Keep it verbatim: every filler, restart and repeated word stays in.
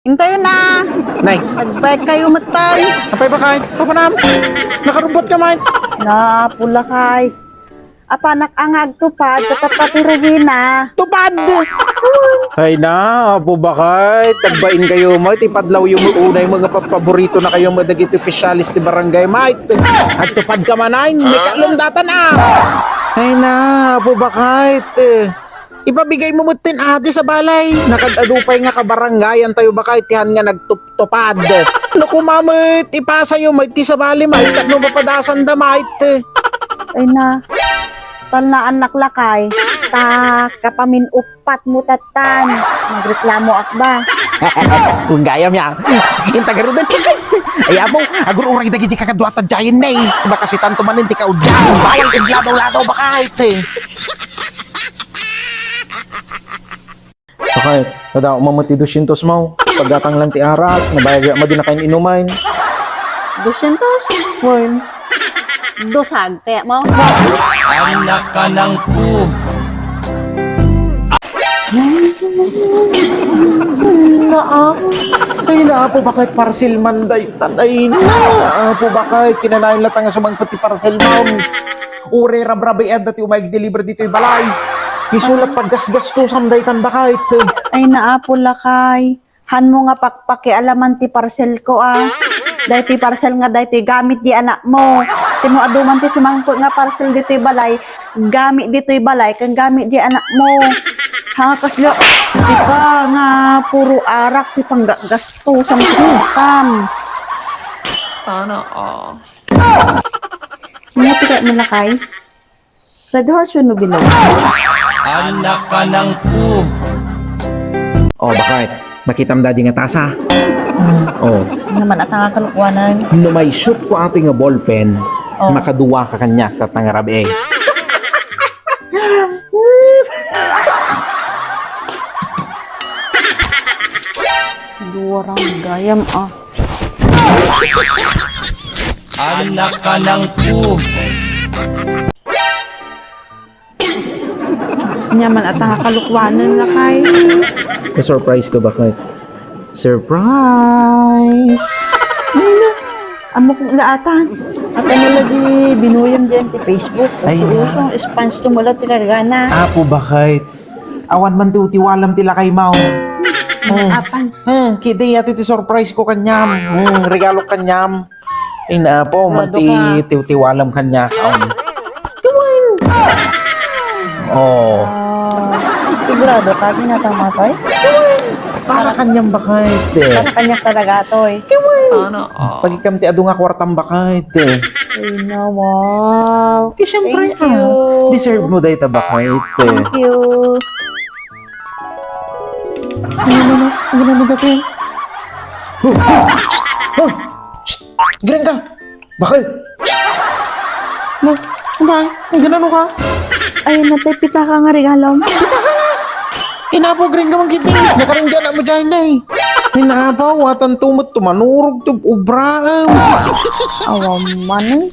Intayo na. Nay. Nagbayad kayo, matay. Apay, Bakay? Papanam? Nakarubot ka, Mike. Na, Apo Lakay. Apanak a nga agtupad, tapat pati Rowena. Tupad! Ay na, Apo Bakay. Tagbain kayo, Mike. Ipadlaw yung unay mga paborito na kayo, mga dagiti opisyalis ti barangay, Mike. Agtupad ka man, ay. May kalundatan, ah. Ay na, Apo Bakay. Ipabigay mo met ti adi sa balay. Nakad-adu pay nga kabarangayan tayo, Bakay, ti han nga nagtuptupad. No, kuma met, ipasayo met ti sabali, Mike, tapno mapadasan da, Mike. Ay na, talnaan nak, Lakay, ta kapamin-uppat mo tattan. Magreklamo ak ba? Kung gayam ya. Inta garuden. Ay, Apo, agur-uray dagiti kakaduata jayen ne. Baka si tanto manen ti kaudyan. Bawal ti ladaw-ladaw, Bakay. Bakay, nadako man met ti dosyentos mo. Paggatang lang ti arak, nabayag madi na kain inumain. Dosyentos? Wen. Dusag, kaya mo? Anak ka ng pu. Naa. Ay, naa, Apo Bakay, parcel man daytan. Ay, naa, Apo Bakay, kinanayon latta nga sumangpet ti parcel mo. Uray rabrabi adda ti umay deliver ditoy balay. Isulat paggasgastusam daytan, Bakay. Ay, naa, Apo Lakay. Han mo nga pakpakialaman ti parcel ko, ah. Daytoy parcel nga daytoy gamit di anak mo. Ti no adu man ti sumangpet nga parcel ditoy balay, gamit ditoy balay, ken gamit di anak mo. Ha, kasla, sika nga puro arak ti panggagastusam. Sana all. Ano ti kaya mo, Lakay? Red Horse wenno Bilog? Anak ka ng pu. Oh, Bakay, makitam dadi nga tasa? Hmm. Oh. Naman at nga kalukuanan. No may shoot ko ati nga ballpen, oh, makadua ka kanya, tatang rabi eh. Dua rang gayam, ah. Anak ka ng pu. Nyaman at nga kalukuanan, Lakay. Na-surprise ko, Bakay. Surprise! Amo kong laatan. At ano lagi binuyam diyan ti Facebook? Ay, uso-uso, nga. Spans tumulad ti kargana. Apo, Bakay. Awan man ti utiwalam ti lakay mo. Hmm. Apan. Hmm, kidi, ati ti surprise ko kanyam. Hmm, regalo kanyam. Ay na, Apo, man ti tiwtiwalam kanya. Um. Gawin! Oh. Ah, sigurado ka, binatang matoy? Para kanyang bakit, eh. Para kanyang talaga, toy. Gawin! Sana all. Pagikam ti adu nga kwartang bakit, eh. Ay na, wow. Kaya siyempre, ah, deserve mo dahil ta bakit, eh. Thank you. Ano naman, ano naman dati? Hoy! Hoy! Shh! Shh! Giring ka! Bakit? Shh! Ma, ma, ang ganano ka? Ay, natay pitaka nga regalo. Pitaka na! Inapo, giring ka mang kiting. Nakaringgan mo dyan, eh. Inapo, watan tumot, tumanurog, tum-, ubraam. Awa man, eh.